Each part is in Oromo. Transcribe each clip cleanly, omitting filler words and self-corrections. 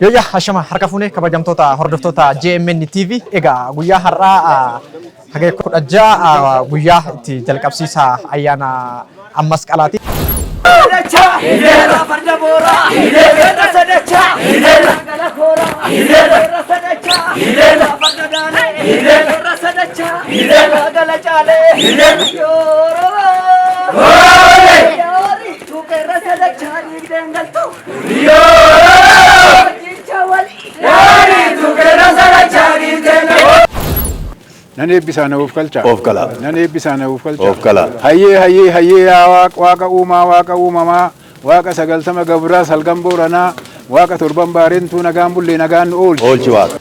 Yooyyaa, hashama harka fuunee, kabajamtoota hordoftoota JMN TV. Egaa guyyaa har'aa hagaya 16 guyyaa itti jalqabsiisa ayyaana Masqalaati. Farda booraa, irra sadachaa, gala kooraa, irra sadachaa, farda daanee, irra sadachaa, gala caalee, yooroo, yoori, tuuqa irra sadachaa, dhiigdeen galtu, hojicha walii, Nan eebbisaa, na of kalchaa. Of kalaa. Nan eebbisaa, na of kalchaa. Of kalaa. Hayyee, hayyee, hayyee, yaa Waaqa, Waaqa uumaa, Waaqa uumamaa, Waaqa 90 gabraa salgan booranaa, Waaqa torban baareentuu, nagaan bullee nagaan nu oolchi. Oolchi Waaqa.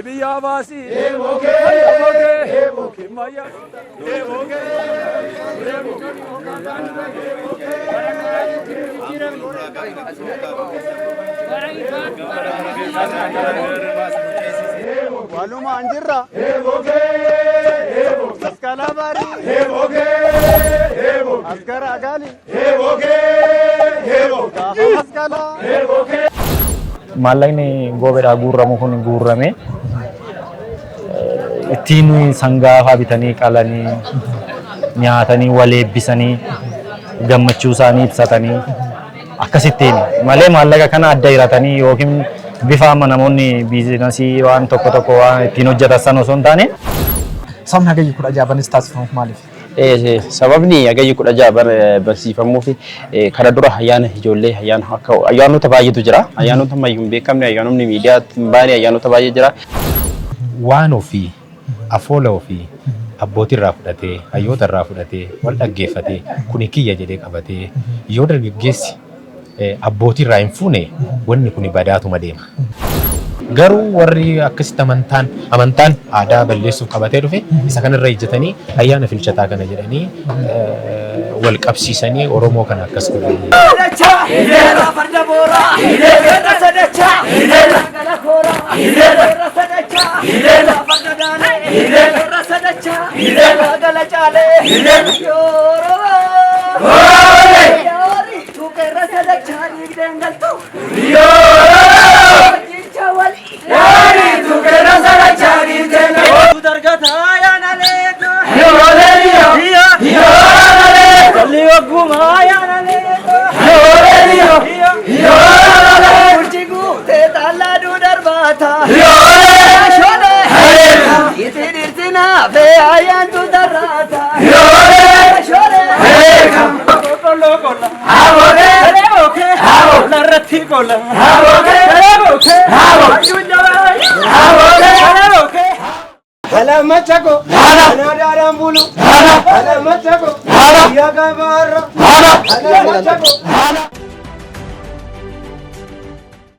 Biyya baasii. Walumaan jirra. Masqala barii. Askara gali. Gaafa masqalaa. Maallaqni goobeedhaa guurramu kun guurrame ittiin sangaa fa'aa bitanii qalanii nyaatanii wal eebbisanii gammachuu isaanii ibsatanii akkasittiin malee maallaqa kana adda hiratanii yookiin bifa amma namoonni biizinasii waan tokko tokko waan ittiin hojjetan sana osoo hin taane. Sababni hagayyi 16 banis taasifamuuf maaliif? Sababni hagayyi 16 barsiifamuuf, kana dura ayyaana ijoollee, ayyaana akka ayyaanota baay'eetu jira. Ayyaanota ammayyuu hin beekamne, ayyaanonni miidiyaatti hin baane, ayyaanota baay'ee jira. Waan ofii, afoola ofii abbootii irraa fudhatee, hayyoota irraa fudhatee, wal dhaggeeffatee, kuni kiyya jedhee qabatee, yoo dargaggeessi abbootii irraa hin fuune, wanni kuni badaatuma deema. Garuu warri akkasitti amantaan aadaa balleessuuf qabatee dhufe, isa kanarra ejjetanii ayyaana filchataa kana jedhanii wal qabsiisanii Oromoo kana akkas godhanii. Farda booraa, irra sadachaa, gala kooraa, irra sadachaa, farda daanee, irra sadachaa, gala caalee, yooroo, yoori, tuuqa irra sadachaa, dhiigdeen galtu, hojicha walii, Dargataa yaana leeto. Galli wagguma yaana leeto. Urji guutee xaallaa darbaata. Sholee, itti dhirsi naafee ayyaantu darraata. Sholee, Qolloo qolla. Larratti qolla. Hayyuun jabaa. Alamachako. Anaadaadhaan bulu. Alamachako. Guyyaa gaafa har'a. Alamachako.